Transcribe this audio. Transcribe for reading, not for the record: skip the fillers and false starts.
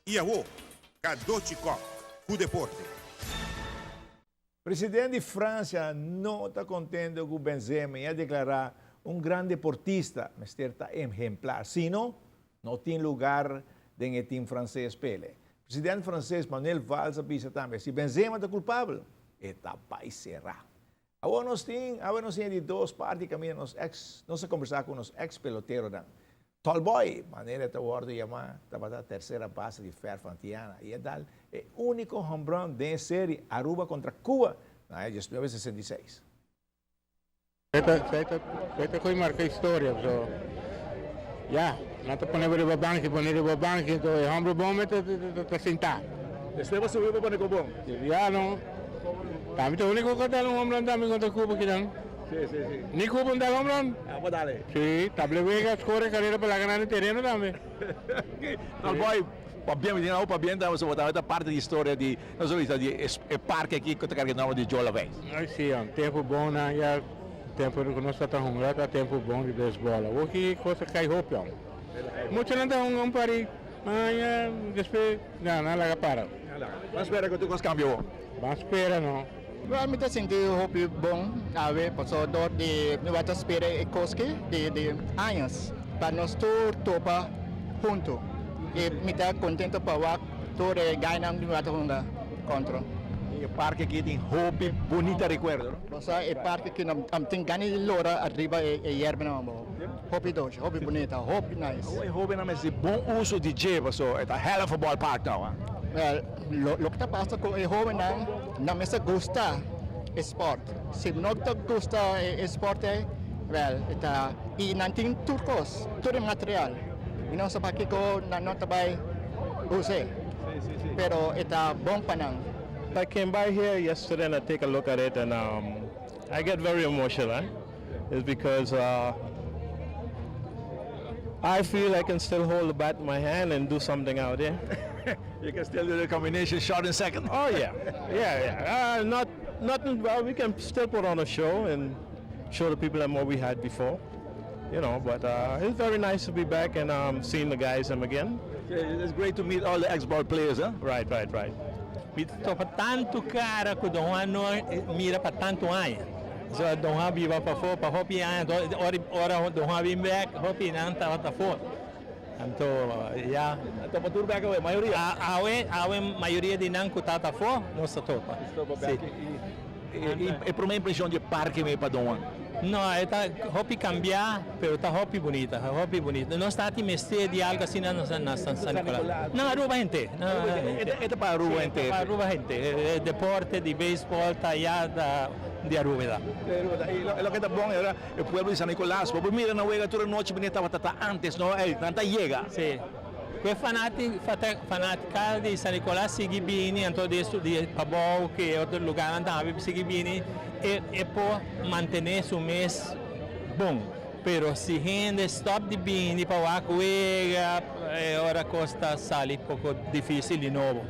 Y awo, Cadochi Kock cu deporte. Presidente di Francia no ta contento cu Benzema y a declara: "Un gran deportista mester ta ehemplar, sino no tin lugar den e team frances p'e." Presidente frances Manuel Valls a bisa tambe: si Benzema ta culpabel, e ta bay sera. Awor nos tin di dos parti caminda nos a combersa cu nos ex pelotero dan. Tallboy, manera ta wordo yama, tabata tercera base di Ferf Antiana. Y e dal e unico home run den serie Aruba contra Cuba na 1966. Esta cu marca historia, so ya, nan ta pone riba banki, pone riba banki, anto e homber bon ta sinta. Despues bo subi pone cu bon. Ya no. Tambe ta unico cu dal un home run tambe contra Cuba aki dan. Si, si, si. Ni Cuba no dal home run? Ah, bo dale. Si, Table Vega score carrera pa laga na tereno tambe. Tallboy, pabien, mi tin pabien tambe, so tambe ta parti di historia di, no solo di e parke aki cu ta carga nomber di Joe Laveist. Ay, si, un tempo bon na ya, tempo cu nos ta hunga, ta tempo bon di baseball. Awor cu cos a cay hopi, homber. Mucho nan ta hunga un par di aña, despues, na, nan laga para. Ban spera cu tur cos cambia. Ban spera, no. Well, mi ta sinti hopi bon awe, paso door di mi ta spera e cos aki di aña pa nos tur topa hunto. Y mi ta contento pa wak tur e guynan di mi ta hunga contra. E parke aki tin hopi bunita recuerdo, no? Paso e parke aki no tin gana di lora ariba e yerba nan. Hopi dushi, hopi bunita, hopi nice. E hobennan mester bon uso di dje, paso e ta hell of a ballpark now, ah. Well, loke ta pasa cu e hobennan, nan mester gusta e sport. Si no ta gusta e sport, well, ta y nan tin tur cos, tur e material. Y no sa pakico nan no ta bay usa. Pero ta bon pa nan. I came by here yesterday and I take a look at it and I get very emotional. Eh? It's because I feel I can still hold the bat in my hand and do something out there. You can still do the combination shot in second. Oh yeah. Not nothing. Well, we can still put on a show and show the people what we had before. But it's very nice to be back and seeing the guys again. It's great to meet all the ex-ball players, huh? Right. Mi topa tanto cara cu Don Juan no mira pa tanto aña. So Don Juan biba pafo, pa hopi aña, ora ora Don Juan bin back, hopi nan tabata afo. Anto, ya. Topa tur back awe, mayoria. Awe, awe mayoria di nan cu ta afo, nos ta topa. Topa back. E prome impresion di parke mes pa Don Juan? No, ta hopi cambia, pero ta hopi bunita, hopi bunita. Nos ta mester di algo asina na San Nicolas. No, Aruba henter. No, E pa Aruba henter. Pa Aruba henter. Deporte di baseball ta ya di Aruba da. Y loke ta bon era e pueblo di San Nicolas. Bo mira nan wega tur anochi bunita tabata antes, no? Ey, nan ta yega. Si. Cu fanatica di San Nicolas sigui bini, anto di di pabou cu otro lugar nan tambe sigui bini, e por mantene su mes bon. Pero si hende stop di bini pa wak wega, ora cos ta sali poco dificil di nobo.